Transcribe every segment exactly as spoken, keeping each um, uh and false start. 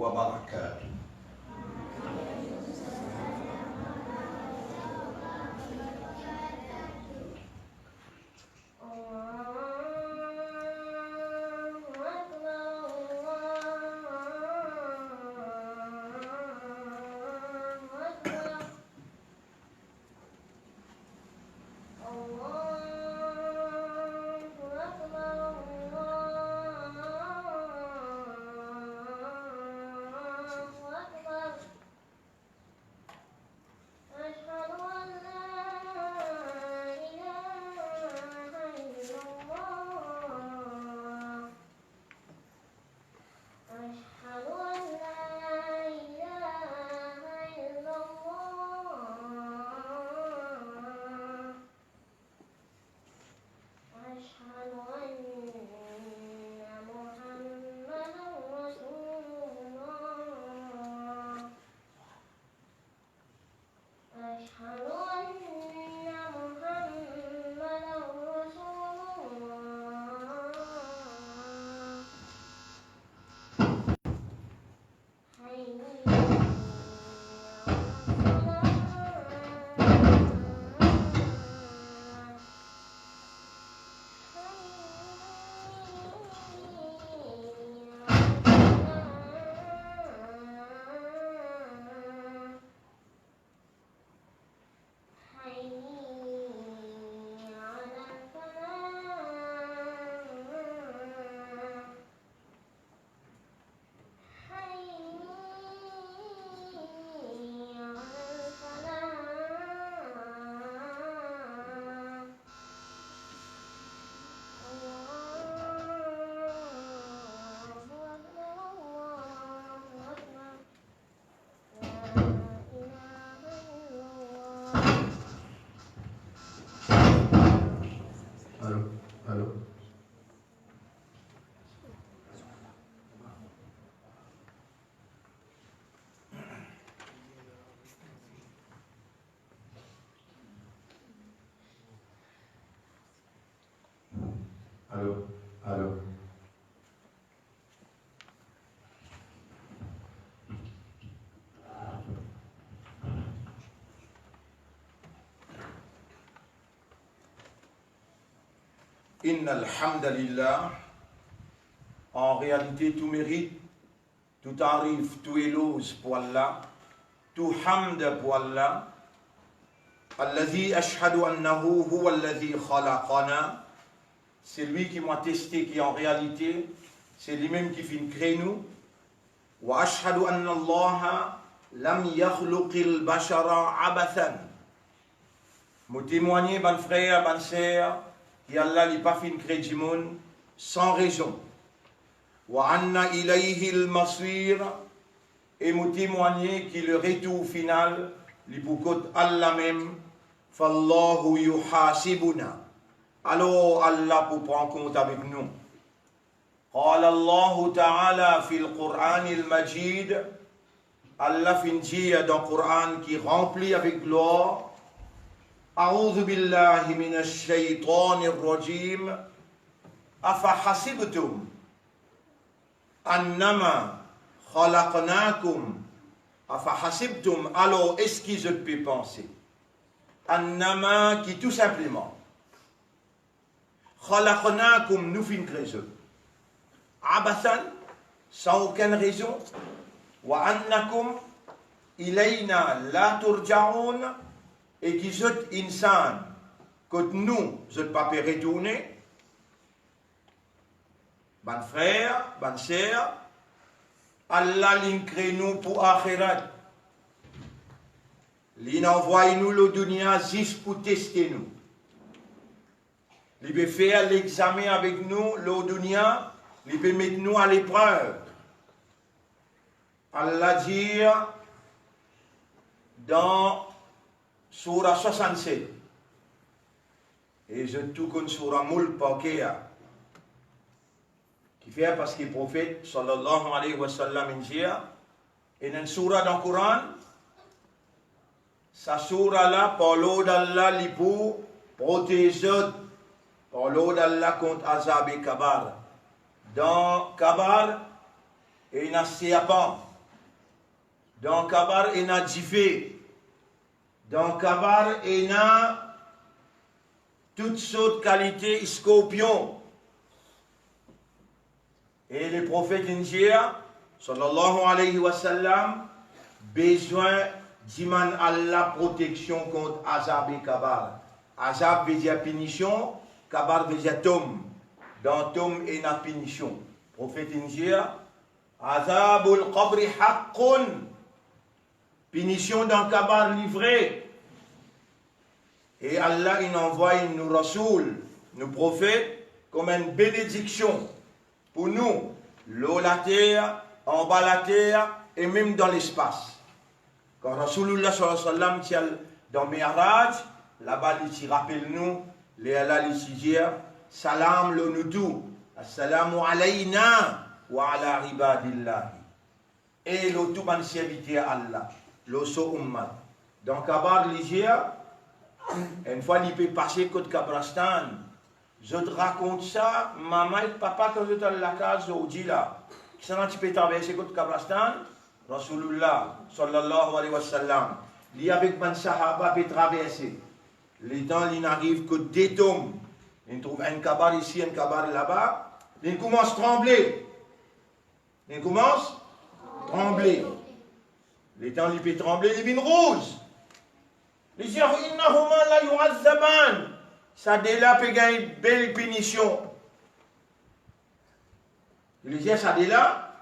وبركاته. الله أكبر، الله أكبر. الله أكبر، الله أكبر. أشهد أن لا إله إلا الله. أشهد أن لا إله إلا الله. أشهد أن محمدا رسول الله. أشهد أن محمدا رسول الله. حي على الصلاة. حي على الفلاح. حي على الفلاح. حي على الفلاح. الله أكبر، الله أكبر. Allô, allô. Allô, allô. إن الحمد لله. An realite, tou merit, tou tarif, tou eloz pou Allah, tou hamd pou Allah. الذي أشهد أنه هو الذي خلقنا. Selwi ki mo ateste ki an realite, se limem ki finn kre nou. وأشهد أن الله لم يخلق البشر عبثا. Mo temwagne, bann frer, bann ser, ki Allah li pa finn kre dimoun san rezon. وأن إليه المصير. E mo temwagne ki le retour final, li pou kot Allah mem. فالله يحاسبنا. Alor, Allah pou pran kont avek nou. قال الله تعالى في القرآن المجيد. Allah finn dir dan Koran ki ranpli avek glwar, أعوذ بالله من الشيطان الرجيم. أفحسبتم أنما خلقناكم. أفحسبتم, alor eski zot pe panse? أنما, ki tou sinpleman. خلقناكم, nou finn kre zot. عبثا, san okenn rezon. وأنكم إلينا لا ترجعون, e ki zot insan kot nou, zot pa pe retourne. Bann frer, bann ser, Allah linn kre nou pou axirat. Linn anvway nou lor dounia zis pou teste nou. Li pe fer lexame avek nou lor dounia, li pe met nou a leprev. Allah dir dan soura swasannset, e zot tou konn soura Mulk par ker, kifer, parski Profet sallallahu alayhi wa sallam inn dir, ena enn soura dan Koran, sa soura la, par lord Allah, li pou protez zot, par lord Allah, kont azab kabar. Dan kabar, ena serpan. Dan kabar ena dife. Dan kabar ena tout sort kalite skorpion. E Leprofet inn dir, sallallahu alayhi wa sallam, bizin dimann Allah proteksion kont azab kabar. Azab vedir pinision, kabar vedir tom. Dan tom ena pinision. Profet inn dir, "Azabul qabri haqqun." Pinision dan kabar li vre. E Allah inn anvway nou Rasoul, nou Profet, kom enn benediksion pou nou, lor later, anba later, e mem dan lespas. Kan Rasoulullah sallallahu alayhi wa sallam ti al dan Mi'raj, laba li ti rapel nou, lerla li ti dir, "Salam lor nou tou, assalamu alayna wa ala ibadillahi." E lor tou bann serviter Allah, lor so oummat. Dan kabar li dir, enn fwa li pe pase kot kabristan, zot rakont sa, mama ek papa, kan zot al lakaz zordi la, kisannla ti pe traverse kot kabristan? Rasoulullah, sallallahu alayhi wa sallam. Li avek bann sahaba pe traverse. Letan linn ariv kot de tom, linn trouv enn kabar isi, enn kabar laba, linn koumans tranble. Li koumans tranble. Letan li pe tranble, li vinn rouz. Li dir, "Innahuma la yu'azzaban." Sa de la pe gagn bel pinision. Li dir, "Sa de la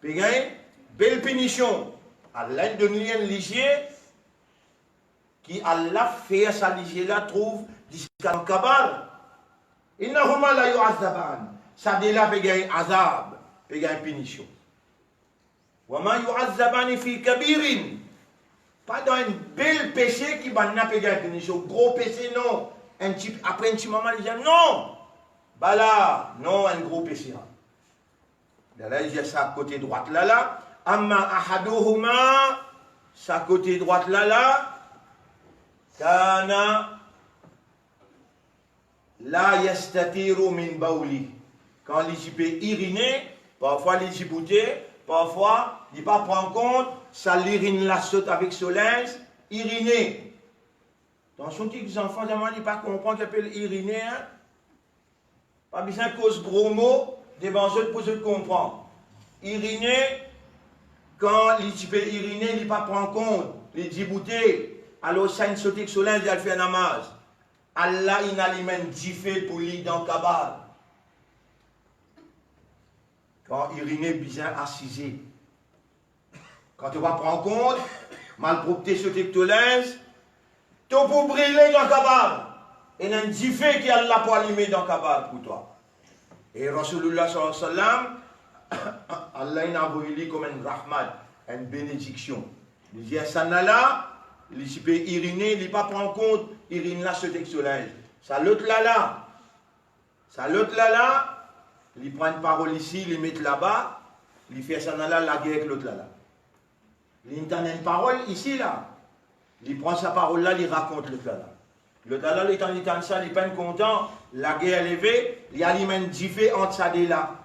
pe gagn bel pinision." Allah donn li enn lizie, ki Allah fer sa lizie la trouv ziska dan kabar. "Innahuma la yu'azzaban." Sa de la pe gagn azab, pe gagn pinision. "Wa ma yu'azzabani fi kabirin." Pa dan enn bel pese ki bann la pe gagn pinision. Gro pese, non. Enn ti, apre enn ti moman, li dir, "Non. Bala, non, enn gro pese." Lerla li dir sa kote drwat la la, "Amma ahaduhuma," sa kote drwat la la, "kana la yastatiru min bawli." Kan li ti pe irine, parfwa li diboute, parfwa li pa pran kont sa lirinn la sot avek so linz, irine. Tansion, kiksoz zanfan, zame li pa konpran ki apel irine, en. Pa bizin koz gro mo devan zot pou zot konpran. Irine, kan li ti pe irine, li pa pran kont, li diboute, alor sa inn sot ek so linz, li al fer namaz. Allah inn alim enn dife pou li dan kabar. Kan irine bizin asize. Kan to pa pran kont, malpropte sot ek to linz, to pou brile dan kabar. Ena enn dife ki Allah pou alime dan kabar pou twa. E Rasoulullah sallallahu alayhi wa sallam, Allah inn avoy li kom enn rahmat, enn benediksion. Li dir, "Sannla la, li ti pe irine, li pa pran kont irin la sot ek so linz. Sa lot la la, sa lot la la, li pran enn parol isi, li met laba, li fer sannla la lager ek lot la la." Li tann enn parol isi la, li pran sa parol la, li rakont lot la la. Lot la la, letan li tann sa, li pa kontan, lager leve, li alim enn dife ant sa de la.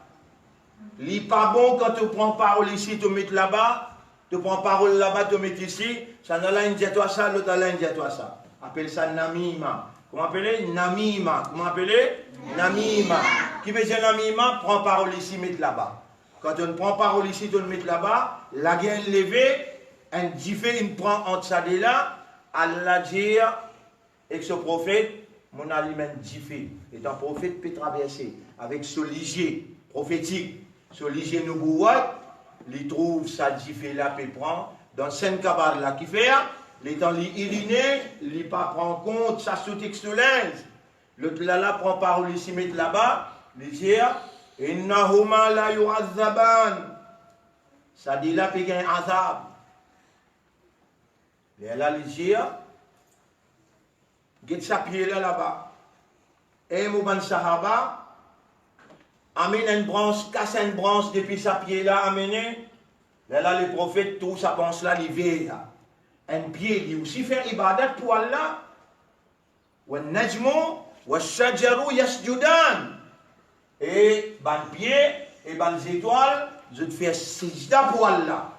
Li pa bon kan to pran parol isi, to met laba, to pran parol laba, to met isi, sannla la inn dir twa sa, lot la la inn dir twa sa. Apel sa namima. Kouma apele? Namima. Kouma apele? Namima. Ki vedir namima? Pran parol isi, met laba. Kan to pran parol isi, to met laba, lager leve, enn dife inn pran ant sa de la, Allah dir ek so Profet, "Mo alim enn dife." Letan Profet pe traverse avek so lizie profetik, so lizie nobouwat, li trouv sa dife la pe pran dan sa enn kabar la. Kifer? Letan li irine, li pa pran kont sa sot ek so linz. Lot la la pran parol isi, met laba, li dir, "Innahuma la yu'azzaban." Sa de la pe gagn azab. Lerla li dir, "Get sa pie la laba." E mo bann sahaba, amenn enn brans, kas enn brans depi sa pie la, amene. Lerla Leprofet trouv sa brans la, li ver. Enn pie, li osi fer ibadat pou Allah. "Wan najmu wash shajaru yasjudan." E bann pie e bann zetwal, zot fer sijda pou Allah.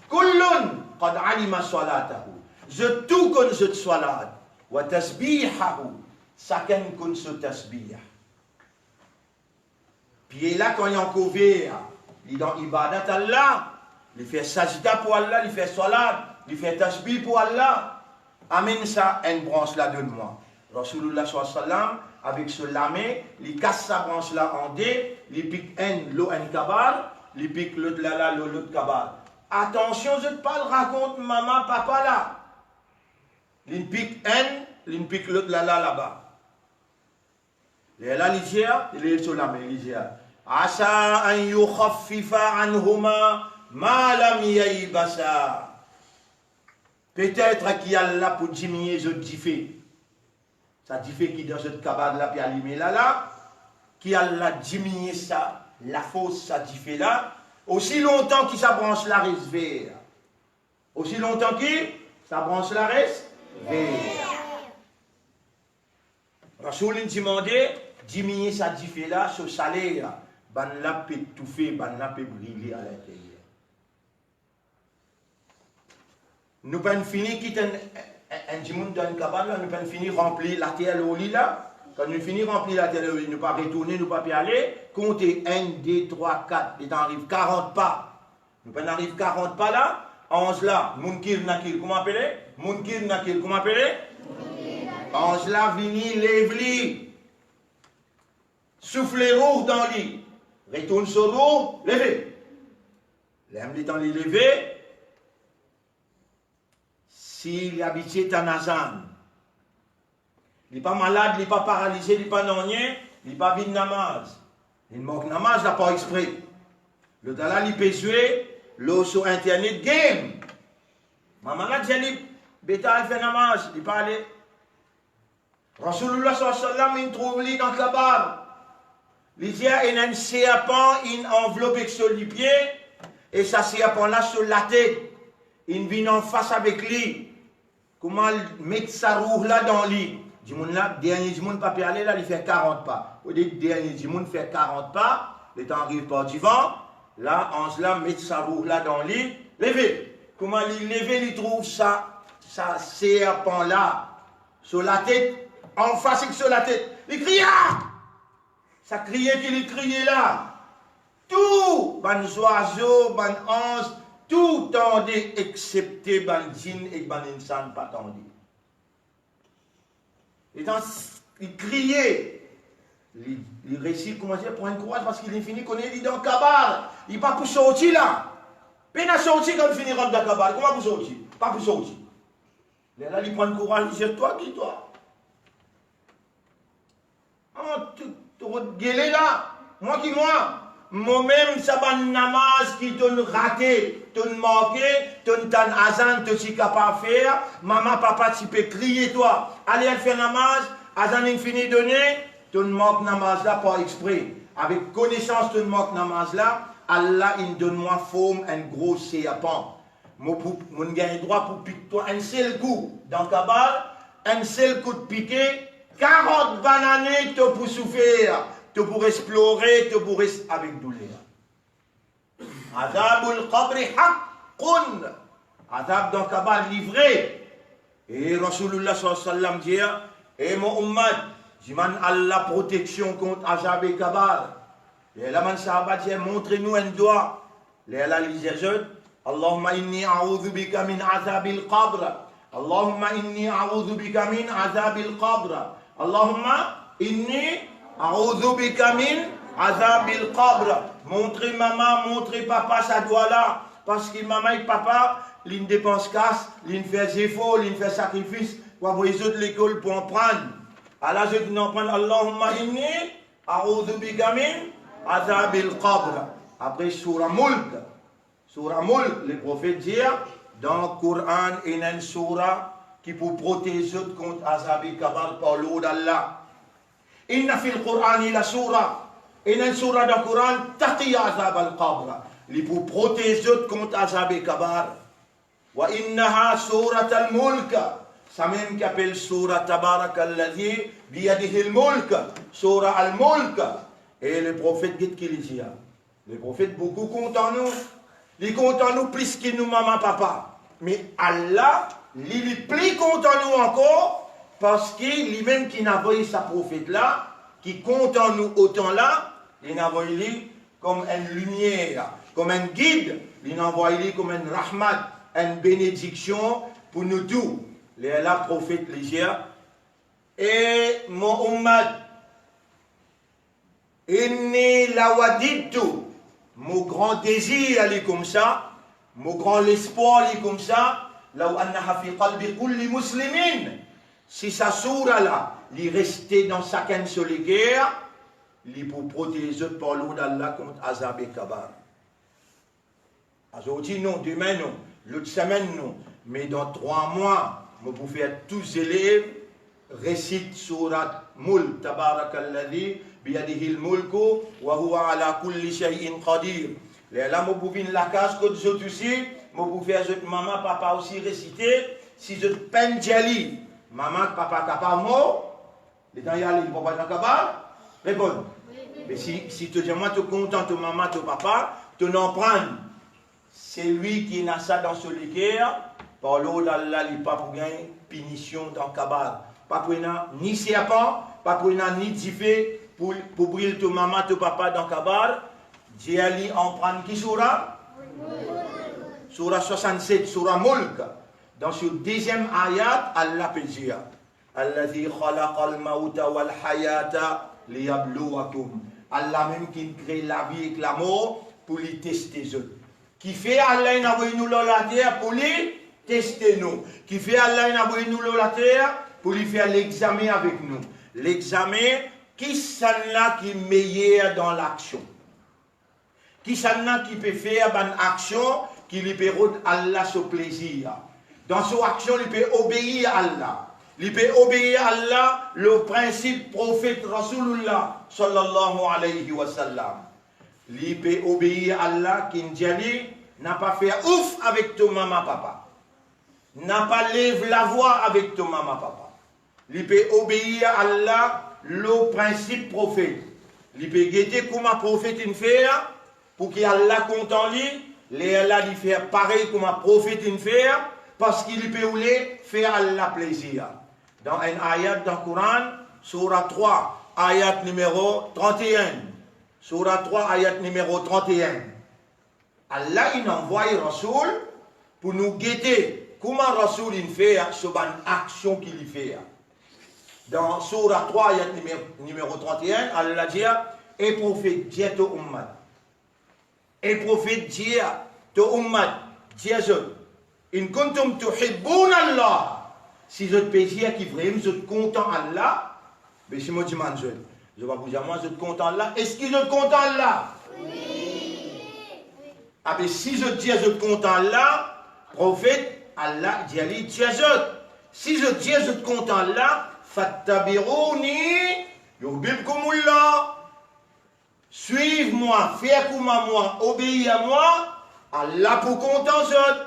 Kullun qad alima salatahu. Zot tou konn zot swalat. Wa tasbihahu. Sakenn konn so tasbih. Pie la kan li ankor ver, li dan ibadat Allah, li fer sajda pou Allah, li fer swalat, li fer tasbih pou Allah. Amenn sa enn brans la donn mwa. Rasoulullah sallallahu alayhi wa sallam, avek so lame, li kas sa brans la an de, li pik enn lor enn kabar, li pik lot la la lor lot kabar. Atansion, zot pa al rakont mama, papa la. Li pik enn, li pik lot la la laba. Lerla li dir, li lev so lame, li dir, "Asa an yukhaffifa anhuma ma lam yaybasa." Petet ki Allah pou diminie zot dife. Sa dife ki dan zot kabar la pe alime la la, ki Allah diminie sa lafors sa dife la, osi lontan ki sa brans la res ver. Osi lontan ki sa brans la res ver. Rasoul inn dimande, diminie sa dife la, so saler, bann la pe toufe, bann la pe brile alinteryer. Nou pa'nn fini kit enn, enn, enn dimoun dan enn kabar la, nou pa'nn fini ranpli later lor li la. Kan nou fini ranpli later lor li, nou pa retourne, nou pa pe ale, konte enn, de, trwa, kat, letan ariv karant pa. Nou pa'nn ariv karant pa la, anz la, Munkir Nakir, kouma apele? Munkir Nakir, kouma apele? Anz la vini, lev li. Soufle rou dan li. Retourn so rou, leve. Ler letan li leve, si li abitie tann azan, li pa malad, li pa paralize, li pa nanye, li pa vinn namaz. Li mank namaz la par expre. Lot la la, li pe zwe lor so internet game. Mama la dir li, "Beta, al fer namaz." Li pa ale. Rasoulullah sallallahu alayhi wa sallam, inn trouv li dan kabar. Li dir, ena enn serpan inn anvlop ek so lipie, e sa serpan la so latet inn vinn anfas avek li. Kouma met sa rou la dan li? Dimoun la, dernie dimoun pa pe ale la, li fer karant pa. Ode dernie dimoun fer karant pa, letan ariv par divan, la, anz la met sa rou la dan li, leve. Kouma li leve, li trouv sa, sa serpan la, so latet, anfas ek so latet. Li kriye, ah! Sa kriye ki li kriye la, tou bann zwazo, bann anz, tou tande, exepte bann zinn ek bann insan pa tande. Letan li kriye, li, li resi koumans pran kouraz, parski li fini kone li dan kabar, li pa pou sorti la. Pena sorti kan li fini rant dan kabar, kouma pou sorti? Pa pou sorti. Lerla li pran kouraz, li dir, "Twa ki twa? An, to, to rod gele la, mwa ki mwa? Momem sa bann namaz ki tonn rate, tonn manke, tonn tann azan, to ti kapav fer, mama, papa ti pe kriye twa, ale al fer namaz, azan inn fini done, tonn mank namaz la par expre. Avek konesans tonn mank namaz la, Allah inn donn mwa form enn gro serpan. Mo pou, mo'nn gagn drwa pou pik twa enn sel kou dan kabar, enn sel kout pike, karant bann ane to pou soufer, to pou res plore, to pou res avek douler." Azabul qabri haqqun. Azab dan kabar li vre. E Rasoulullah sallallahu alayhi wa sallam dir, "E mo ummat, dimann Allah proteksion kont azab kabar." Lerla bann sahaba dir, "Montre nou enn dwa." Lerla li dir zot, "Allahumma inni a'udhu bika min azabil qabr. Allahumma inni a'udhu bika min azabil qabr. Allahumma inni a'udhu bika min azabil qabr." Montre mama, montre papa sa dwa la, parski mama ek papa, li'nn depans kas, li'nn fer zefor, li'nn fer sakrifis pou avoy zot lekol pou aprann. Ala zot inn aprann, "Allahumma inni a'udhu bika min azabil qabr." Apre soura Mulk. Soura Mulk, Leprofet dir, dan Koran ena enn soura ki pou protez zot kont azab kabar par lord Allah. Inna fil Qur'ani la soura, ena enn soura dan Koran, taqi azabal qabr. Li pou protez zot kont azab kabar. Wa innaha suratul Mulk, samem ki apel soura Tabarakalladhi biyadihil mulk, soura Al Mulk. E Leprofet get ki li dir. Leprofet boukou kontan nou. Li kontan nou plis ki nou mama, papa. Me Allah, li, li pli kontan nou ankor, parski limem ki'nn avoy sa profet la, ki kontan nou otan la, li'nn avoy li kom enn limier, kom enn gid, li'nn avoy li kom enn rahmat, enn benediksion pou nou tou. Lerla profet li dir, e mo ummat, inni lawadidtu, mo gran dezir li koumsa, mo gran lespwar li koumsa, law annaha fi qalbi kulli muslimin, si sa soura la, li reste dan sakenn so leker, li pou protez zot par lord Allah kont azab kabar. Azordi non, demin non, lot semenn non, me dan trwa mwa, mo pou fer tou zelev resit sourat Mulk, Tabarakalladhi biyadihil mulku wa huwa ala kulli shay'in qadir. Lerla mo pou vinn lakaz kot zot osi, mo pou fer zot mama, papa osi resite, si zot pa'nn dir li, mama, papa kapav mor, letan li ale, li pa pou al dan kabar? Reponn. Me si, si to dir mwa to kontan to mama, to papa, to'nn aprann, selwi ki ena sa dan so leker, par lord Allah, li pa pou gagn pinision dan kabar. Pa pou ena ni serpan, pa pou ena ni dife pou, pou bril to mama, to papa dan kabar. Dir li aprann ki soura? Soura swasannset, soura Mulk. Dan so deziem ayat, Allah pe dir, Allazi khalaqal mawta wal hayata liyabluwakum. Allah mem ki'nn kre lavi ek lamor pou li teste zot. Kifer Allah inn avoy nou lor later? Pou li teste nou. Kifer Allah inn avoy nou lor later? Pou li fer lexame avek nou. Lexame, kisannla ki meyer dan laksion? Kisannla ki pe fer bann aksion ki li pe rod Allah so plezir? Dan so aksion, li pe obeir Allah. Li pe obeir Allah lor prinsip profet Rasoulillah, sallallahu alayhi wa sallam. Li pe obeir Allah ki'nn dir li, napa fer ouf avek to mama, papa. Napa lev lavwa avek to mama, papa. Li pe obeir Allah lor prinsip profet. Li pe gete kouma profet inn fer pou ki Allah kontan li, lerla li fer parey kouma profet inn fer, parski li pe oule fer Allah plezir. Dan enn ayat dan Koran, soura trwa, ayat nimero trant-e-enn. Soura trwa, ayat nimero trant-e-enn. Allah inn anvway Rasoul pou nou gete kouma Rasoul inn fer so bann aksion ki li fer. Dan soura trwa, ayat nime-, nimero trant-e-enn, Allah dir, e profet, dir to ummat. E profet, dir to ummat, dir zot, in kuntum tuhibbuna Allah, si zot pe dir ki vremem zot kontan Allah, be si mo dimann zot, zot pa pou dir mwa zot kontan Allah, eski zot kontan Allah? Wi. Abe si zot dir zot kontan Allah, profet, Allah dir li dir zot, si zot dir zot kontan Allah, fattabi'uni yuhbibkumullah. Swiv mwa, fer kouma mwa, obeir a mwa, Allah pou kontan zot.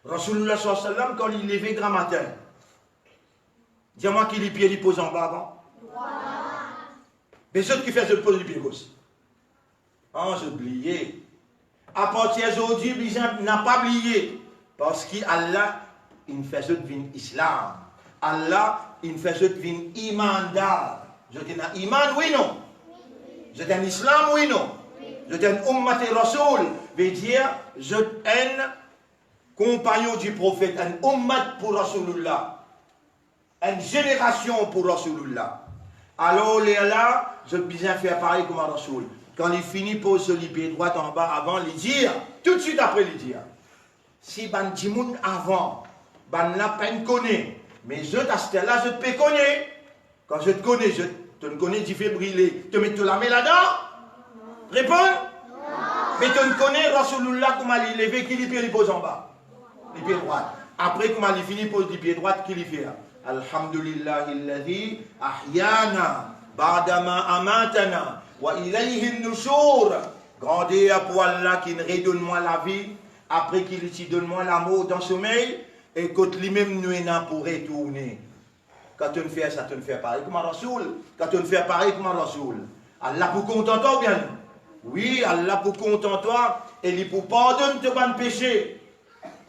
Rasoulillah sallallahu alayhi wa sallam, kan li leve gramatin, dir mwa ki lipie li poz anba avan? Be zot, kifer zot poz lipie gos? An, zot bliye. Apartir zordi, bizin napa bliye, parski Allah inn fer zot vinn Islam. Allah inn fer zot vinn imandar. Zot ena iman, wi non? Zot enn Islam, wi non? Zot enn ummat Rasoul, vedir zot enn konpagnon di profet, enn ummat pou Rasoulillah, enn zenerasion pou Rasoulillah. Alor lerla, zot bizin fer parey kouma Rasoul. Kan li fini poz so lipie drwat anba avan, li dir, toutswit apre li dir, si bann dimoun avan, bannla pa'nn kone, me zot asterla zot pe kone. Kan zot kone, zot, to'nn kone dife brile, to met to lame ladan? Reponn. Me to'nn kone Rasoulillah kouma li leve, ki lipie li poz anba? Lipie drwat. Apre kouma li fini poz lipie drwat, ki li fer? Alhamdulillahilladhi ahyana ba'da ma amatana wa ilayhin nushur. Grander pou Allah ki'nn redonn mwa lavi apre ki li ti donn mwa lamor dan somey, e kot limem nou ena pou retourne. Kan to'nn fer sa, to'nn fer parey kouma Rasoul. Kan to'nn fer parey kouma Rasoul, Allah pou kontan twa oubien non? Wi, Allah pou kontan twa. e li pou pardonn to bann pese.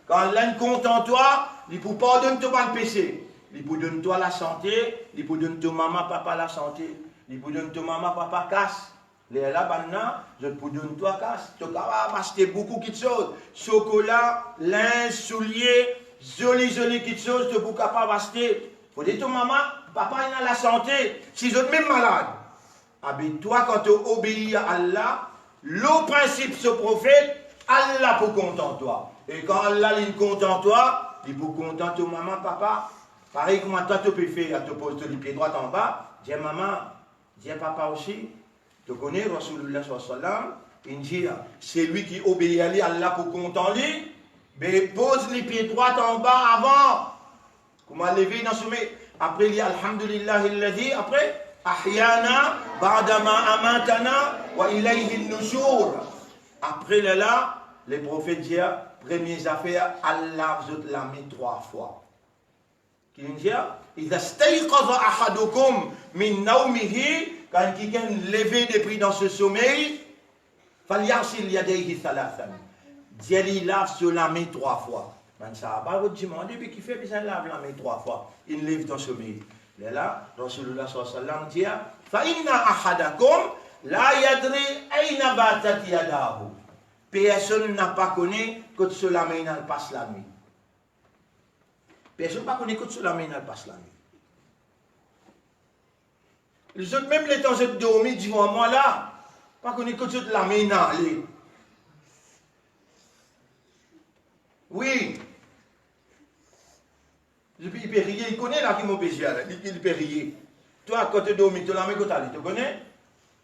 Kan Allah inn kontan twa, li pou pardonn to bann pese. Li pou donn twa lasante, li pou donn to mama, papa lasante, li pou donn to mama, papa kas. Lerla bann la, zot pou donn twa kas. To kapav aste boukou kitsoz, sokola, linz, soulie, zoli, zoli kitsoz, to pou kapav aste. Fode to mama, papa ena lasante, si zot mem malad. Abe twa, kan to obeir Allah, lor prinsip so profet, Allah pou kontan twa. E kan Allah linn kontan twa, li pou kontan to mama, papa. Parey kouma twa to pe fer, to poz to lipie drwat anba, dir mama, dir papa osi. To kone Rasoulillah sallallahu alayhi wa sallam, inn dir, selwi ki obeir li, Allah pou kontan li, be poz lipie drwat anba avan. Kouma leve dan some, apre li, "Alhamdulillahi alladhi", apre, "Ahyana ba'da ma amatana wa ilayhin nushur". Apre lerla, le profet dir, premie zafer, al lav zot lame trwa fwa. Ki inn dir, "Idha stayqaza ahadukum min nawmihi", kan kikenn leve depi dan so somey, "falyaghsil yadayhi thalathan", dir li lav so lame trwa fwa. Bann sahaba zot dimande, "Be kifer bizin lav lame trwa fwa? Inn lev dan somey." Lerla, Rasoulillah sallallahu alayhi wa sallam dir, "Fa inna ahadakum la yadri ayna batat yadahu." Personn napa kone kot so lame inn al pas lanwit. Personn pa kone kot so lame inn al pas lanwit. Zot mem letan zot dormi divan mwa la, pa kone kot zot lame inn ale. Wi. Li pe, li pe riye, li kone la ki mo pe dir la, li, li pe riye. Twa, kan to dormi, to lame kot ale, to kone?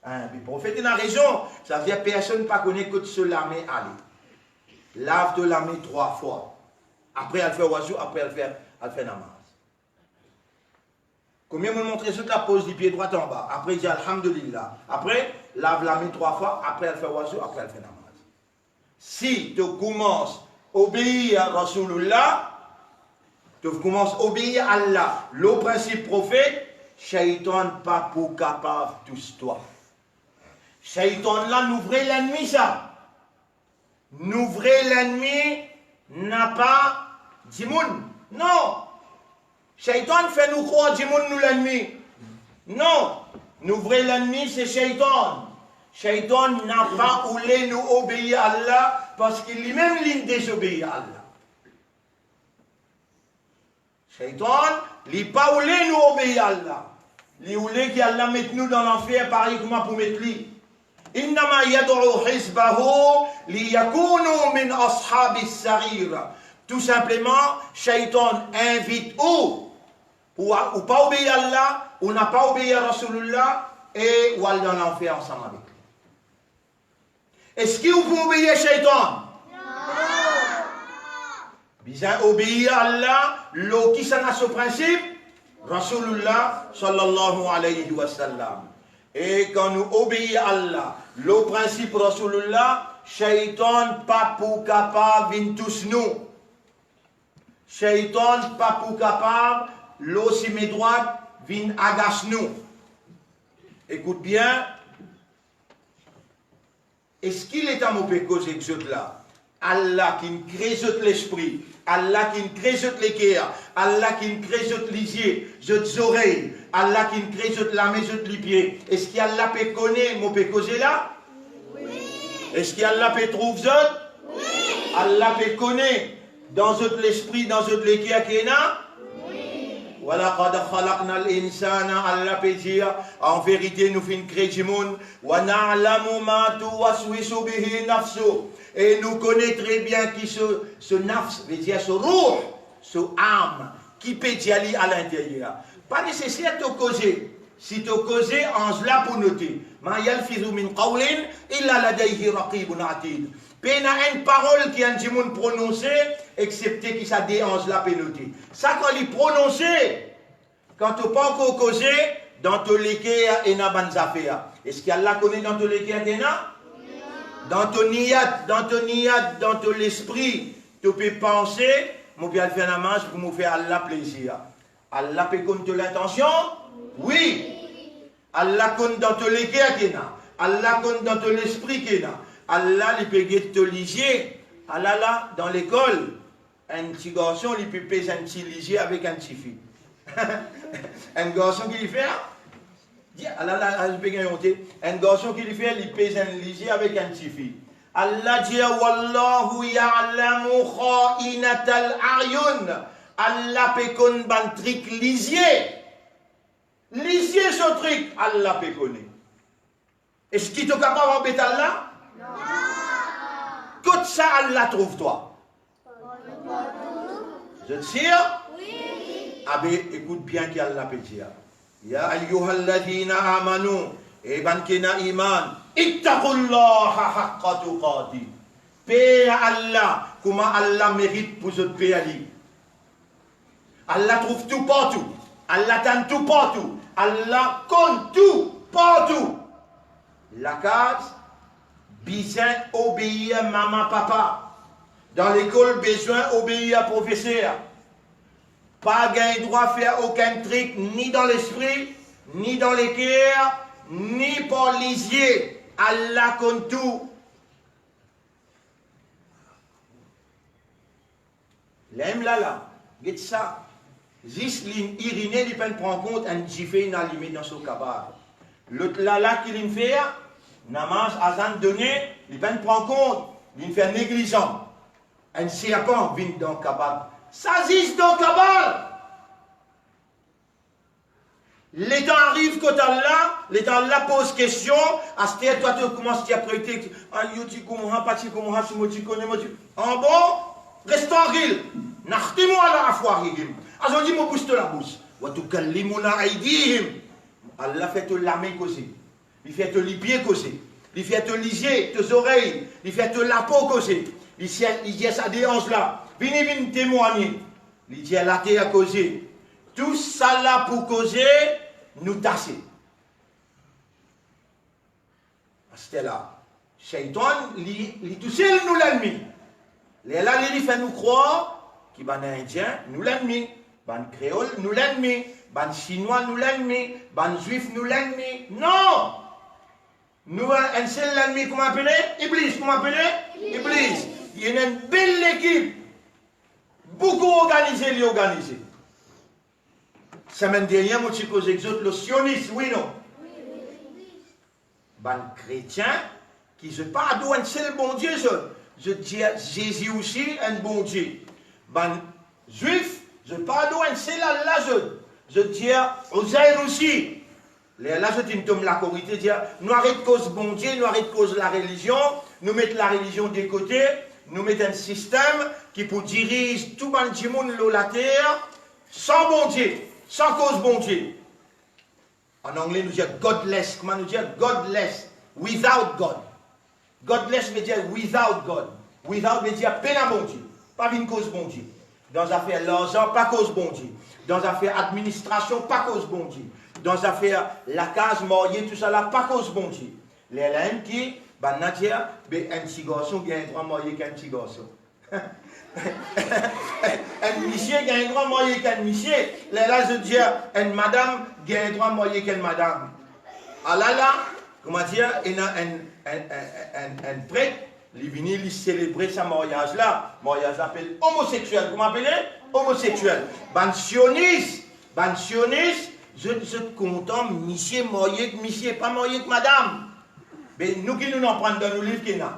Hein, be profet ena rezon. Savedir personn pa kone kot so lame ale. Lav to lame trwa fwa. Apre al fer wazou, apre al fer, al fer namaz. Konbien moun montre zot la, poz lipie drwat anba, apre dir alhamdulillah, apre lav lame trwa fwa, apre al fer wazou, apre al fer namaz. Si to koumans obeir Rasoulillah, to koumans obeir Allah, lor prinsip profet, shaytan pa pou kapav tous twa. Shaytan la nou vre lennmi sa. Nou vre lennmi napa dimoun. Non. Shaytan fer nou krwar dimoun nou lennmi. Non. Nou vre lennmi se Shaytan. Shaytan napa oule nou obeir Allah, parski limem linn dezobeir Allah. Shaytan, li pa oule nou obeir Allah. Li oule ki Allah met nou dan lanfer parey kouma pou met li. Innama yad'u hizbahu liyakunu min ashabis sa'ir. Tou sinpleman, Shaytan invit ou, ou, ou pa obeir Allah, ou napa obeir Rasoulillah, e ou al dan lanfer ansam avek li. Eski ou pou obeir Shaytan? Non. Bizin obeir Allah, lor kisannla so prinsip? Rasoulillah sallallahu alayhi wa sallam. E kan nou obeir Allah, lor prinsip Rasoulillah, Shaytan pa pou kapav vinn tous nou. Shaytan pa pou kapav, lor sime drwat, vinn agas nou. Ekout bien, eski letan mo pe koz ek zot la, Allah ki'nn kre zot lespri, Allah ki'nn kre zot leker, Allah ki'nn kre zot lizie, zot zorey, Allah ki'nn kre zot lame, zot lipie, eski Allah pe kone mo pe koze la? Wi. Eski Allah pe trouv zot? Wi. Allah pe kone dan zot lespri, dan zot leker ki ena? Wi. Walaqad khalaqnal insana, Allah pe dir, an verite nou finn kre dimoun, wa na'lamu ma tuwaswisu bihi nafsu, e nou kone tre bien ki so, so nafs, vedir so ruh, so am, ki pe dir li alinteryer. Pa neseser to koze, si to koze, anz la pou note. Ma yalfizu min qawlin illa ladayhi raqibun atid. Pena enn parol ki enn dimoun prononse, exsepte ki sa de anz la pe note. Sa kan li prononse, kan to pankor koze, dan to leker ena bann zafer. Eski Allah kone dan to leker ki ena? Dan to niyat, dan to niyat, dan to lespri, to pe panse, mo pe al fer namaz pou mo fer Allah plezir. Allah pe konn to lintansion? Wi. Allah konn dan to leker ki ena. Allah konn dan to lespri ki ena. Allah, li pe get to lizie. Ala la, dan lekol, enn ti garson, li pe pez enn ti lizie avek enn tifi. Enn garson ki li fer, dir, ala la, li pe gagn onte. Enn garson ki li fer, li pez enn lizie avek enn tifi. Allah dir, "Wallahu ya'lamu kha'inatal a'yun." Allah pe konn bann trik lizie. Lizie so trik, Allah pe kone. Eski to kapav anbet Allah? Non. Kot sa Allah trouv twa? Zot sir? Wi. Abe, ekout bien ki Allah pe dir. Ya ayyuhalladhina amanu, e bann ki ena iman, ittaqullaha haqqa tuqatih. Per Allah, kouma Allah merit pou zot per li. Allah trouv tou partou. Allah tann tou partou. Allah konn tou partou. Lakaz, bizin obeir mama, papa. Dan lekol, bizin obeir profeser. Pa gagn drwa fer okenn trik, ni dan lespri, ni dan leker, ni par lizie. Allah konn tou. Lem la la, get sa. Zis linn irine, li pa'nn pran kont enn dife inn alime dan so kabard. Lot la la ki linn fer, namaz azan done, li pa'nn pran kont, linn fer neglizan. Enn serpan vinn dan kabard. Sa zis dan kabard. Letan ariv kot Allah, letan Allah poz kestion, aster twa to koumans dir apre, te, "Ayo, ti koumans, pa ti koumans, si mo ti kone, mo ti." Ah bon? Res trankil. Nakhtimu ala afwahihim. Azordi mo bous to labous. Wa tukallimuna aydihim. Allah fer to lame koze. Li fer to lipie koze. Li fer to lizie, to zorey. Li fer to lapo koze. Li ser, li dir sa de anz la, "Vini, vinn temwagne." Li dir later koze. Tou sala pou koze, nou tase. Aster la, Seytan, li, li tousel nou lennmi. Lerla li, li fer nou krwar ki bann Indien nou lennmi, bann Kreol nou lennmi, bann Sinwa nou lennmi, bann Zwif nou lennmi. Non! Nou enn sel lennmi, kouma apele? Iblis. Kouma apele? Iblis. Li ena enn bel lekip. Boukou organize, li organize. Semenn dernie, mo ti koz ek zot lor sionis, wi non? Bann kretien ki zot pa adour enn sel Bondie, zot, zot dir Zezi osi enn Bondie. Bann Zwif, zot pa adour enn sel Allah, zot, zot dir Ozair osi. Lerla zot inn tom lakorite, dir, "Nou aret koz Bondie, nou aret koz larelizion, nou met larelizion de kote, nou met enn sistem ki pou diriz tou bann dimoun lor later san Bondie, san koz Bondie." An angle nou dir godless, kouma nou dir? Godless, without God. Godless ve dir without God. Without ve dir pena Bondie. Pa vinn koz Bondie. Dan zafer larzan, pa koz Bondie. Dan zafer administrasion, pa koz Bondie. Dan zafer lakaz, marye, tousala, pa koz Bondie. Lerla enn ki, bann la dir, be enn ti garson gagn drwa marye ek enn ti garson. Enn misie gagn drwa marye ek enn misie. Lerla zot dir enn madam gagn drwa marye ek enn madam. Alala, kouma dir, ena enn, enn, enn, enn, enn pret, li vini, li selebre sa maryaz la. Maryaz la apel omoseksiel. Kouma apele? Omoseksiel. Bann sionis, bann sionis, zot, zot kontan misie marye ek misie, pa marye ek madam. Be nou ki nou aprann dan nou liv ki ena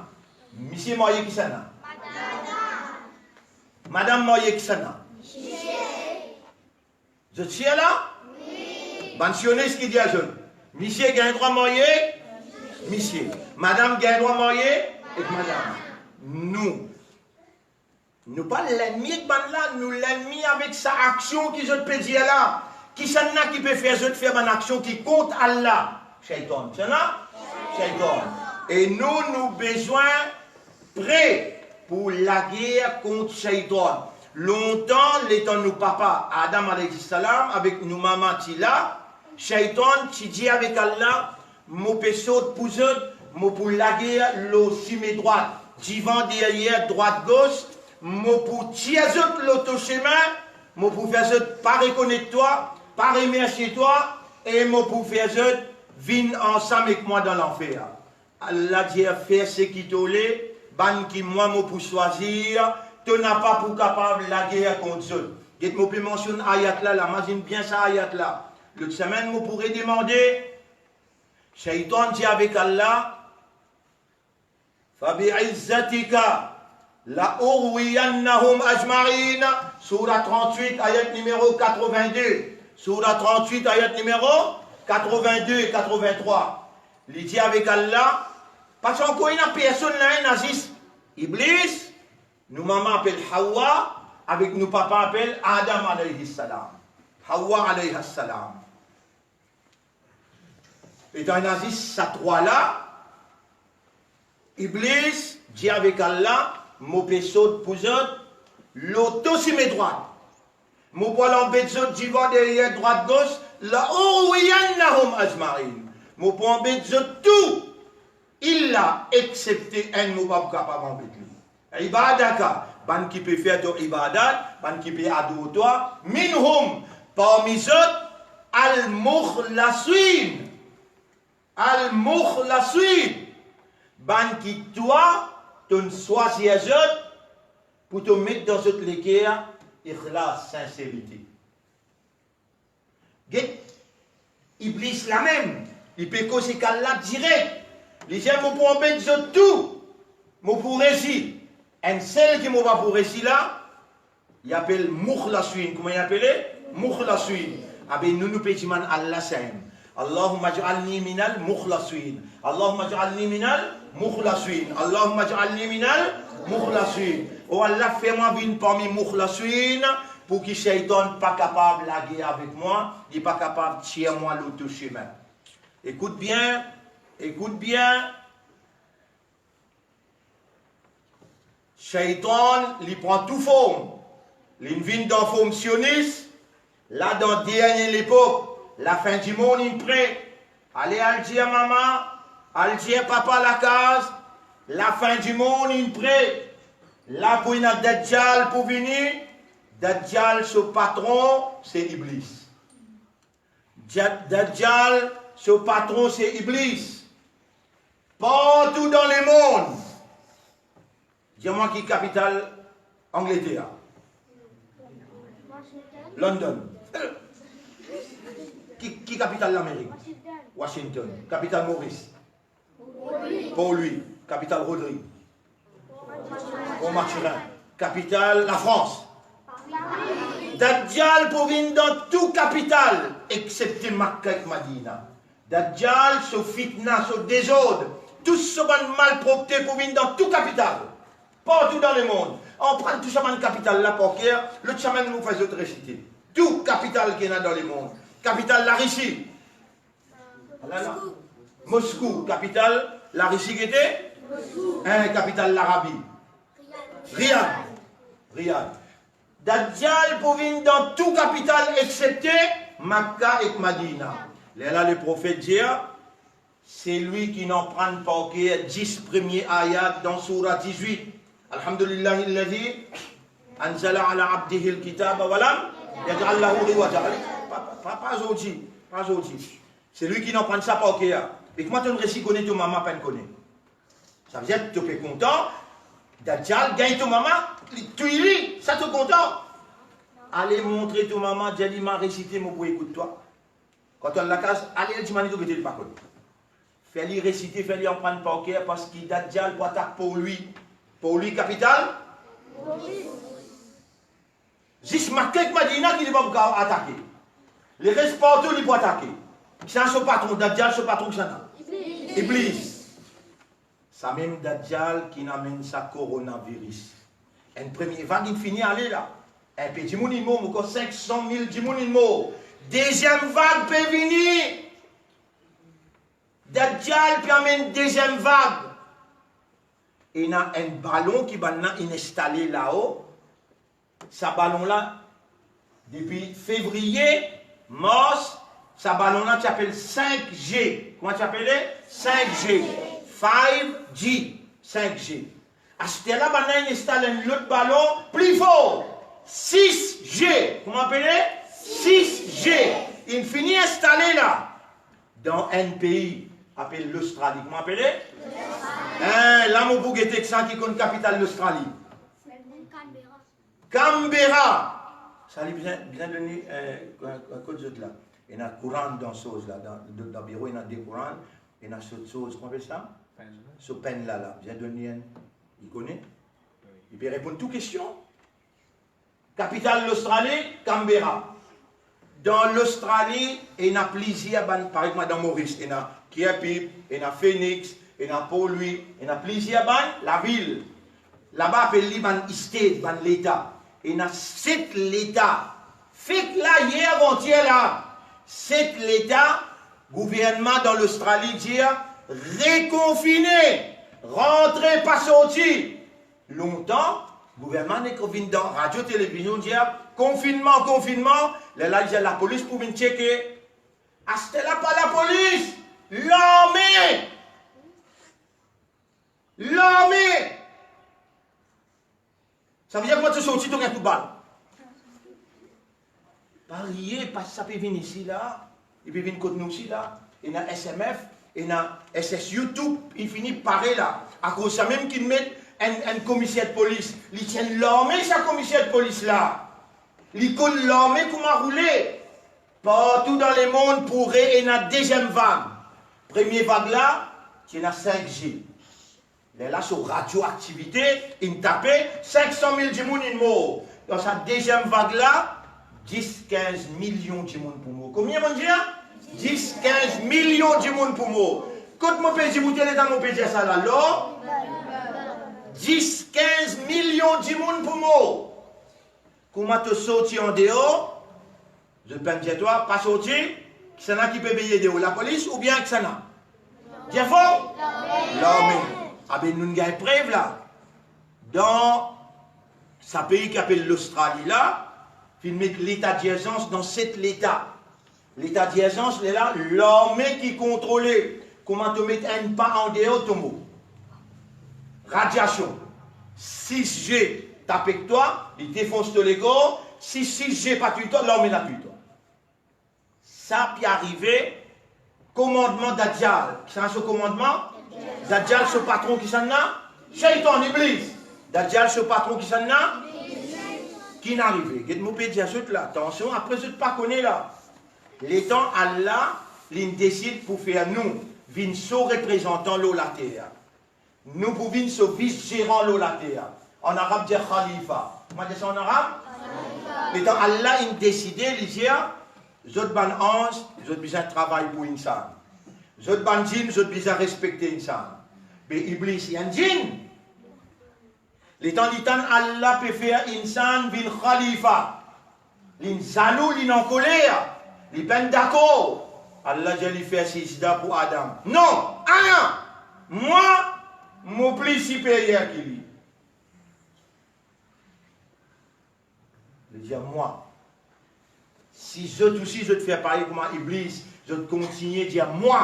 misie marye kisannla? Madam marye kisannla? Zot sir la? Bann sionis ki dir zot, misie gagn drwa marye ek misie, madam gagn drwa marye ek madam. Nou, nou pa lennmi ek bann la, nou lennmi avek sa aksion ki zot pe dir la. Kisannla ki pe fer zot fer bann aksion ki kont Allah? Seytan. Kisannla? Seytan. E nou, nou bizin pre pou lager kont Seytan. Lontan, letan nou papa Adam alayhi salam avek nou mama ti la, Seytan ti dir avek Allah, "Mo pe sort pou zot, mo pou lager lor sime drwat, divan, deryer, drwat, gos, mo pou tir zot lor to semin, mo pou fer zot pa rekonet twa, pa remersie twa, e mo pou fer zot vinn ansam ek mwa dan lanfer." Allah dir, fer seki to le, bann ki mwa mo pou swazir, to napa pou kapav lager kont zot. Get, mo pe mansionn ayat la, la, mazinn bien sa ayat la. Lot semenn, mo pou redemande. Shaytan dir avek Allah, "Fa bi izzatika la ughwiyannahum ajma'in." Soura trant-wit, ayat nimero katrovin-de. Soura trant-wit, ayat nimero katrovin-de, katrovin-trwa. Li dir avek Allah, pa ti ankor ena personn la, ena zis Iblis, nou mama apel Hawa, avek nou papa apel Adam alayhi salam. Hawa alayha salam. Letan ena zis sa trwa la, Iblis dir avek Allah, "Mo pe sot pou zot lor to sime drwat. Mo pou al anbet zot divan, deryer, drwat, gos, la ughwiyannahum ajma'in. Mo pou anbet zot tou, illa, eksepte enn, mo pa pou kapav anbet li. Ibadaka, bann ki pe fer to ibadat, bann ki pe ador twa, minhum, parmi zot, al-mukhlasin." Al-mukhlasin, bann ki twa, to'nn swazir zot pou to met dan zot leker ikhlas, sinserite. Get, Iblis lamem, li pe koz ek Allah direk. Li dir, "Mo pou anbet zot tou, mo pou resi. Enn sel ki mo pa pou resi la, li apel mukhlasin." Kouma li apele? Mukhlasin. Abe nou, nou pe dimann Allah samem. Allahumma ij'alni minal mukhlasin. Allahumma ij'alni minal mukhlasin. Allahumma ij'alni minal mukhlasin. O Allah, fer mwa vinn parmi mukhlasin, pou ki Shaytan pa kapav lager avek mwa, li pa kapav tir mwa lor to semin. Ekout bien, ekout bien. Shaytan, li pran tou form. Li'nn vinn dan form sionis, la dan dernie lepok, lafin dimond inn pre. Ale al dir mama, al dir papa lakaz, lafin dimond inn pre. La pou ena Dadjal pou vini, Dadjal so patron se Iblis. Dja-, Dadjal so patron se Iblis. Partou dan lemond. Dir mwa ki kapital Angleter? London. Ki, ki kapital Lamerik? Washington. Kapital Moris? Port-Louis. Kapital Rodrig? Port-Mathurin. Kapital Lafrans? Dadjal pou vinn dan tou kapital, exepte Makka ek Madina. Dadjal so fitna, so dezord, tou so bann malpropte pou vinn dan tou kapital, partou dan lemond. Aprann tou sa bann kapital la par ker, lot semenn nou fer zot resite. Tou kapital ki ena dan lemond. Kapital Larisi. Alala. Moskou, kapital Larisi, gete? Hein, kapital Larabi? Riyad. Riyad. Dadjal pou vinn dan tou kapital exepte Makka ek Madina. Lerla Leprofet dir, selwi ki'nn aprann par ker dis premie ayat dan soura dizwit, Alhamdulillahi alladhi anzala ala abdihi alkitaba wa lam yaj'al lahu iwaja. Pa, pa, pa, pa zordi, pa zordi. Selwi ki'nn aprann sa par ker. Me kouma to'nn resi kone, to mama pa'nn kone? Savedir to pe kontan, Dadjal gagn to mama, li touy li, sa to kontan? Ale montre to mama, dir li, "Ma resite, mo pou ekout twa." Kan to al lakaz, ale dimann li to gete, li pa konn. Fer li resite, fer li aprann par ker, parski Dadjal pou atak Port-Louis. Port-Louis kapital? Zis Makka ek Madina ki li pa pou kapav atake. Leres partou li pou atake. Kisannla so patron? Dadjal so patron kisannla? Iblis. Iblis. Samem Dadjal ki'nn amenn sa koronaviris. Enn premie vag inn fini ale la. Inpe dimoun inn mor, ankor sink san mil dimoun inn mor. Deziem vag pe vini. Dadjal pe amenn deziem vag. Ena enn balon ki bannla inn instale lao. Sa balon la, depi fevriye, mars, sa balon la ti apel sink G. Kouma ti apele? Sink G. Five G. Sink G. Aster la, bannla inn instal enn lot balon pli for. Sis G. Kouma apele? Sis G. Inn fini instale la. Dan enn pei, Apel Lostrali. Kouma apele? Lostrali. Eh, la mo pou gete kisannla ki konn kapital Lostrali. Canberra. Canberra. Sa li bizin, bizin donn li, eh, kot zot la. Ena Koran dan soz la, dan, dan biro ena de Koran, ena so soz, kouma apel sa? Pen. So pen la la, bizin donn li enn, li kone? Wi. Li pe reponn tou kestion. Kapital Lostrali, Canberra. Dan Lostrali, ena plizier bann, parey kouma dan Moris, ena Cairpip, ena Phoenix, ena Port Louis, ena plizier bann lavil. Laba apel li bann state, bann leta. Ena set leta. Fek la, yer, avantier la, set leta, gouvernman dan Lostrali dir, rekonfine, rantre, pa sorti. Lontan, gouvernman nek vinn dan radio, televizion, dir, konfinnman, konfinnman, lerla dir lapolis pou vinn tcheke. Aster la pa lapolis, larme! Larme! Savedir kouma to sorti, to gagn kout bal. Pariye, pa sa pe vinn isi la, li pe vinn kot nou isi la, ena S M F, ena S S U, tou, li fini pare la. Akoz samem ki met enn, enn komiser polis, li ti enn larme sa komiser polis la. Li konn larme kouma roule. Partou dan lemond pou re ena deziem vag. Premie vag la, ti ena sink G. Lerla so radioaktivite inn tape, sink san mil dimoun inn mor. Dan sa deziem vag la, dis, kinz milion dimoun pou mor. Konbien, mo dir? Dis, kinz milion dimoun pou mor. Kot mo pe dir, mo ti ena letan mo pe dir sa la, lor? Dis, kinz milion dimoun pou mor. Kouma to sorti andeor, zot pa'nn dir twa pa sorti, kisannla ki pe veye deor, lapolis oubien kisannla? Dir for? Larme. Abe, nou gagn prev la. Dan sa pei ki apel Lostrali la, finn met leta dirzans dan set leta. Leta dirzans, lerla, larme ki kontrole. Kouma to met enn pa andeor, to mor. Radiasion. Sis G tape ek twa, li defons to lekor. Si sis G pa touy twa, larme la touy twa. Sa pe arive komandman Dadjal. Kisannla so komandman? Dadjal so patron kisannla? Seytan, Iblis. Dadjal so patron kisannla? Ki'nn arive? Get mo pe dir zot la, atansion, apre zot pa kone la. Letan Allah, li'nn desid pou fer nou vinn so reprezantan lor later, nou pou vinn so vis-zeran lor later. An arab dir khalifa. Kouma dir sa an arab? Khalifa. Letan Allah inn deside, li dir, zot bann anz, zot bizin travay pou insan. Zot bann zinn, zot bizin respekte insan. Be Iblis, li enn zinn. Letan li tann Allah pe fer insan vinn khalifa, li'nn zalou, li'nn ankoler, li pa'nn dakor. Allah dir li fer sijda pou Adam. Non, ana, mwa, mo pli siperyer ki li. Li dir mwa. Si zot osi, zot fer parey kouma Iblis, zot kontigne dir mwa.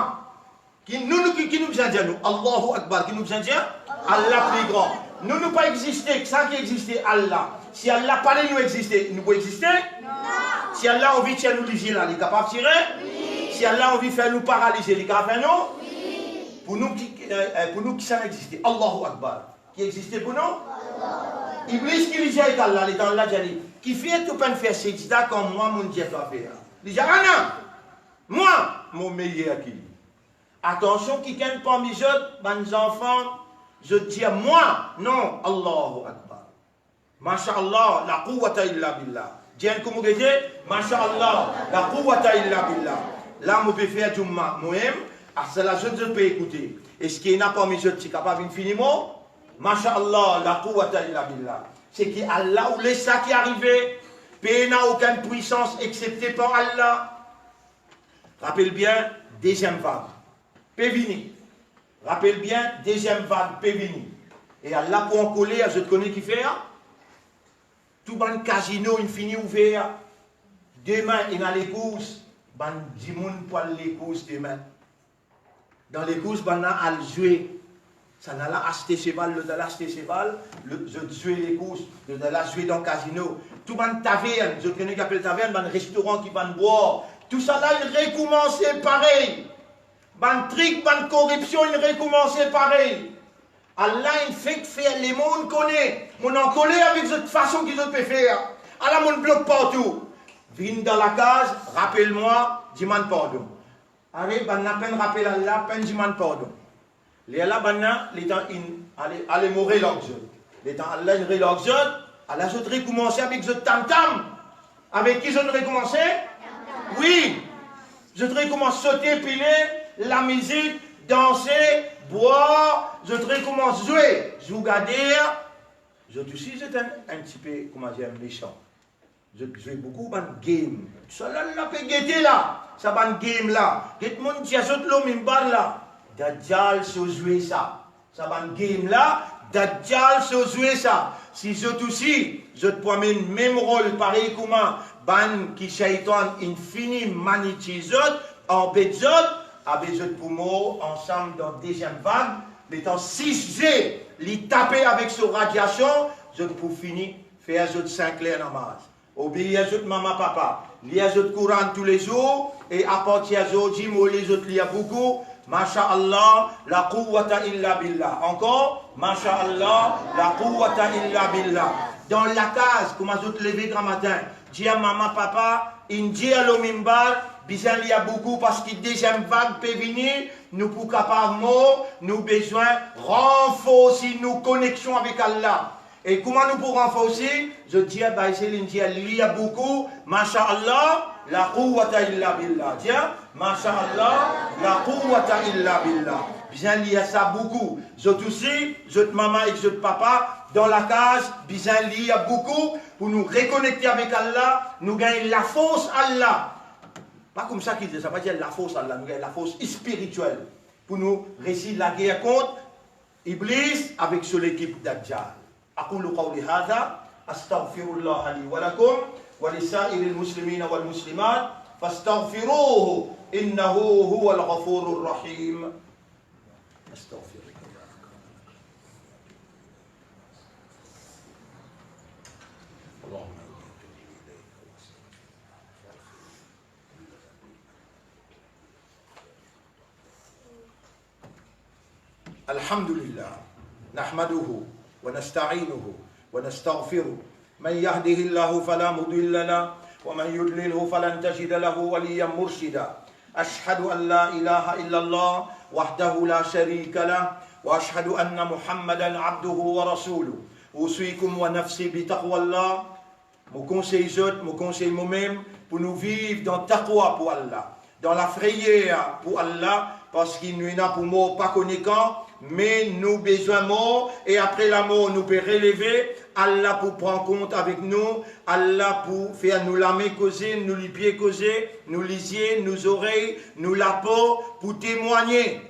Ki nou, nou, ki, ki nou bizin dir nou? Allahu Akbar. Ki nou bizin dir? Allah pli gran. Nou, nou pa existe, sa ki existe, Allah. Si Allah pa le nou existe, nou pou existe? Non. Si Allah anvi tir nou lizie la, li kapav tire? Wi. Si Allah anvi fer nou paralize, li kapav fer nou? Wi. Pou nou ki, eh, eh, pou nou kisannla existe? Allahu Akbar. Ki existe pou nou? Iblis ki li dir ek Allah, letan Allah dir li, kifer to pa'nn fer sijda kan mwa, mo'nn dir twa fer? Li dir, ana, mwa, mo meyer ki li. Atansion, kikenn parmi zot, bann zanfan, zot dir mwa, non, Allahu Akbar. Masha Allah, la quwwata illa billah. Dir enn kou mo gete, Masha Allah, la quwwata illa billah. La mo pe fer Jumma, mo enn, asala zot, zot pe ekoute. Eski ena parmi zot ti kapav vinn fini mo? Masha Allah, la quwwata illa billah. Seki Allah oule sa ki arive, pena okenn pwisans exsepte par Allah. Rapel bien, deziem vag pe vini. Rapel bien, deziem vag pe vini. E Allah pou ankoler, zot kone ki fer? Tou bann kazino inn fini ouver. Demin, ena lekours, bann dimoun pou al lekours demin. Dan lekours, bann la al zwe. Sannla la aste seval, lot la aste seval, lot, zot zwe lekours, lot la zwe dan kazino. Tou bann tavern, zot kone ki apel tavern, bann restoran ki vann bwar. Tousala inn rekoumanse parey. Bann trik, bann koripsion, inn rekoumanse parey. Allah inn fek fer lemond kone, mo ankoler avek zot fason ki zot pe fer. Ala mo blok partou. Vinn dan lakaz, rapel mwa, dimann pardon. Ale, bannla pa'nn rapel Allah, pa'nn dimann pardon. Lerla bannla, letan inn ale, ale mo relarg zot. Letan Allah inn relarg zot, ala zot rekoumanse avek zot tam-tam. Avek ki zot rekoumanse? Wi. Zot rekoumans sote, pile, lamizik, danse, bwar, zot rekoumans zwe, zougader. Zot osi, zot enn, enn tipe, kouma dir, mesan. Zot zwe boukou bann game. Sa la, la pe gete la, sa bann game la. Get monn dir zot lor minbar la. Dadjal so zwe sa. Sa bann game la, Dadjal so zwe sa. Si zot osi, zot pou amenn mem rol parey kouma bann ki Seytann inn fini manipil zot, anbet zot, abe zot pou mor ansam dan deziem vag, letan sis ze li tape avek so radiasion, zot pou fini fer zot sink ler namaz. Obeir zot mama, papa, lir zot Koran toulezour, e apartir zordi, mo le zot lir boukou, masha Allah, la quwwata illa billah. Ankor, masha Allah, la quwwata illa billah. Dan lakaz, kouma zot leve gramatin, dir mama, papa, inn dir lor minbar, bizin lir boukou, parski deziem vag pe vini, nou pou kapav mor, nou bizin ranforsi nou koneksion avek Allah. E kouma nou pou ranforsi? Zot dir, bay se linn dir, lir boukou, masha Allah, la quwwata illa billah. Dir, masha Allah, la quwwata illa billah. Bizin lir sa boukou. Zot osi, zot mama ek zot papa, dan lakaz, bizin lir boukou pou nou rekonekte avek Allah, nou gagn lafors Allah. Pa koumsa ki dir, sa pa dir lafors Allah, nou gagn lafors spiritiel pou nou resi lager kont Iblis avek so lekip Dadjal. أقول قولي هذا، أستغفر الله لي ولكم ولسائر المسلمين والمسلمات، فاستغفروه إنه هو الغفور الرحيم. أستغفر الله. اللهم إني أتوب إليك وأستغفرك. الحمد لله، نحمده ونستعينه ونستغفره، من يهده الله فلا مضل له ومن يضلله فلن تجد له وليا مرشدا. أشهد أن لا إله إلا الله وحده لا شريك له، وأشهد أن محمدا عبده ورسوله. أوصيكم ونفسي بتقوى الله. Mo konsey zot, mo konsey momem, pou nou viv dan taqwa pou Allah, dan lafreyer pou Allah, parski nou ena pou mor pa kone kan, me nou bizin mor, e apre lamor nou pe releve. Allah pou pran kont avek nou, Allah pou fer nou lame koze, nou lipie koze, nou lizie, nou zorey, nou lapo pou temwagne.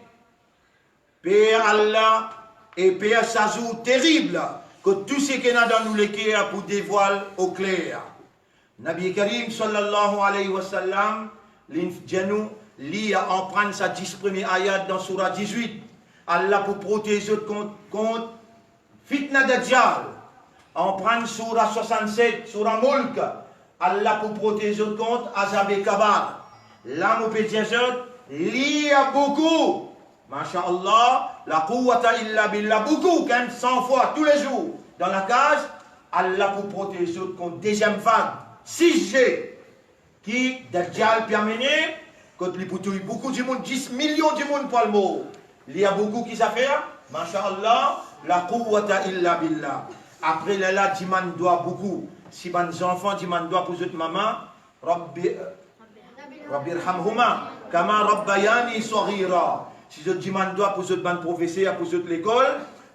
Per Allah e per sa zour terib, kot tou seki ena dan nou leker pou devwal okler. Nabi Karim sallallahu alayhi wa sallam, li dir nou, li aprann sa dis premie ayat dan soura diz-wit. Allah pou protez zot kont, kont fitna Dadjal. Aprann soura swasann-set, soura Mulk, Allah pou protez zot kont azabe kabar. La mo pe dir zot, lir boukou. Masha Allah, la quwwata illa billah, boukou, kantinn san fwa toulezour. Dan lakaz, Allah pou protez zot kont deziem vag, sis ze ki Dadjal pe amene, kot li pou touy boukou dimoun, dis milion dimoun pou al mor. Lir boukou, ki zafer? Masha Allah, la quwwata illa billah. Apre lerla, dimann dwa boukou. Si bann zanfan dimann dwa pou zot mama, Rabbi, Rabbi irhamhuma kama rabbayani saghira. Si zot dimann dwa pou zot bann profeser, pou zot lekol,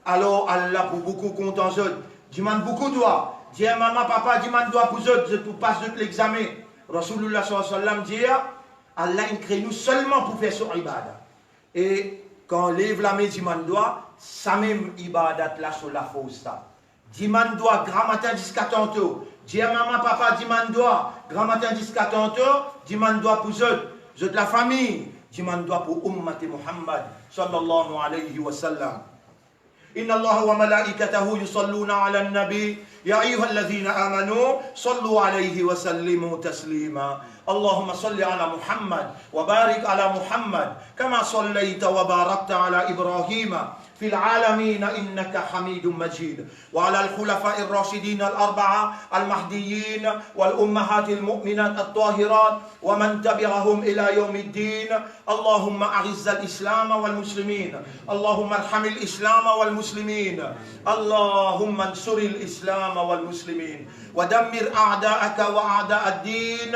alor Allah pou boukou kontan zot. Dimann boukou dwa. Dir mama, papa, dimann dwa pou zot, zot pou pas zot lexame. Rasoulullah sallallahu alayhi wa sallam dir, Allah inn kre nou selman pou fer so ibada. E kan lev lame dimann dwa, samem ibadat la so lafors sa. Dimann dwa gramatin ziska tanto. Dir mama, papa, dimann dwa gramatin ziska tanto, dimann dwa pou zot, zot lafami, dimann dwa pou ummat Muhammad sallallahu alayhi wa sallam. إن الله وملائكته يصلون على النبي، يا أيها الذين آمنوا صلوا عليه وسلموا تسليما. اللهم صل على محمد وبارك على محمد كما صليت وباركت على إبراهيم في العالمين إنك حميد مجيد، وعلى الخلفاء الراشدين الأربعة المهديين والأمهات المؤمنات الطاهرات ومن تبعهم إلى يوم الدين. اللهم أعز الإسلام والمسلمين، اللهم ارحم الإسلام والمسلمين، اللهم انصر الإسلام والمسلمين، ودمر أعداءك وأعداء الدين.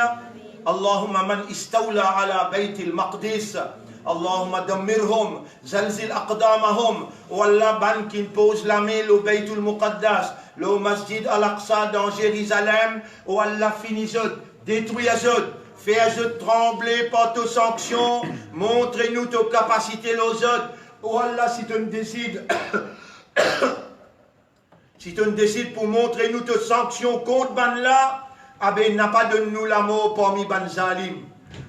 اللهم من استولى على بيت المقدس، اللهم دمرهم، زلزل أقدامهم. O Allah, bann ki poz lame lor Baytul Muqaddas, lor Masjid Al-Aqsa dan Zerizalem, o Allah, fini zot, detrir zot, fer zot tranble par to sanksion, montre nou to kapasite lor zot. O Allah, si to'nn desid, si to'nn desid pou montre nou to sanksion kont bannla, abe napa donn nou lamor parmi bann zalim.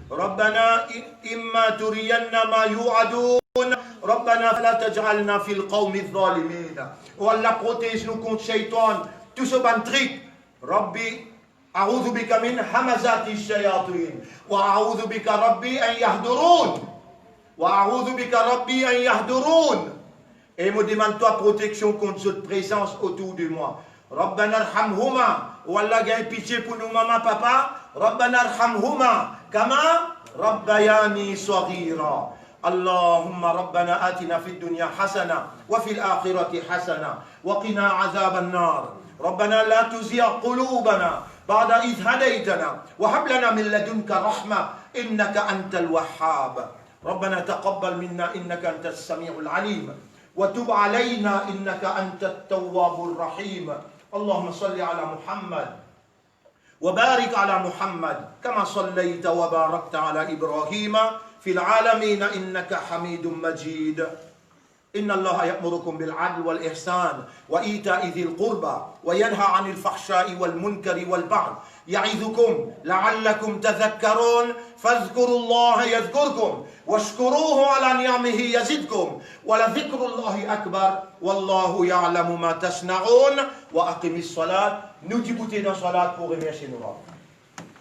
ربنا إما ترينا ما يوعدون ربنا فلا تجعلنا في القوم الظالمين. O Allah, protez nou kont Shaytan, tou so bann trik. ربي أعوذ بك من همزات الشياطين وأعوذ بك ربي أن يحضرون وأعوذ بك ربي أن يحضرون. E mo demann twa proteksion kont zot prezans otour de mwa. ربنا ارحمهما, o Allah, gagn pitie pou nou mama, papa. ربنا ارحمهما كما ربياني صغيرا. اللهم ربنا آتنا في الدنيا حسنة وفي الآخرة حسنة وقنا عذاب النار. ربنا لا تزغ قلوبنا بعد إذ هديتنا وهب لنا من لدنك رحمة إنك أنت الوهاب. ربنا تقبل منا إنك أنت السميع العليم وتب علينا إنك أنت التواب الرحيم. اللهم صل على محمد وبارك على محمد كما صليت وباركت على إبراهيم في العالمين إنك حميد مجيد. إن الله يأمركم بالعدل والإحسان وإيتاء ذي القربى وينهى عن الفحشاء والمنكر والبغي يعظكم لعلكم تذكرون. فاذكروا الله يذكركم واشكروه على نعمه يزدكم ولذكر الله أكبر والله يعلم ما تصنعون. وأقم الصلاة. Nou dibout dan salat pou remersie nou Rab.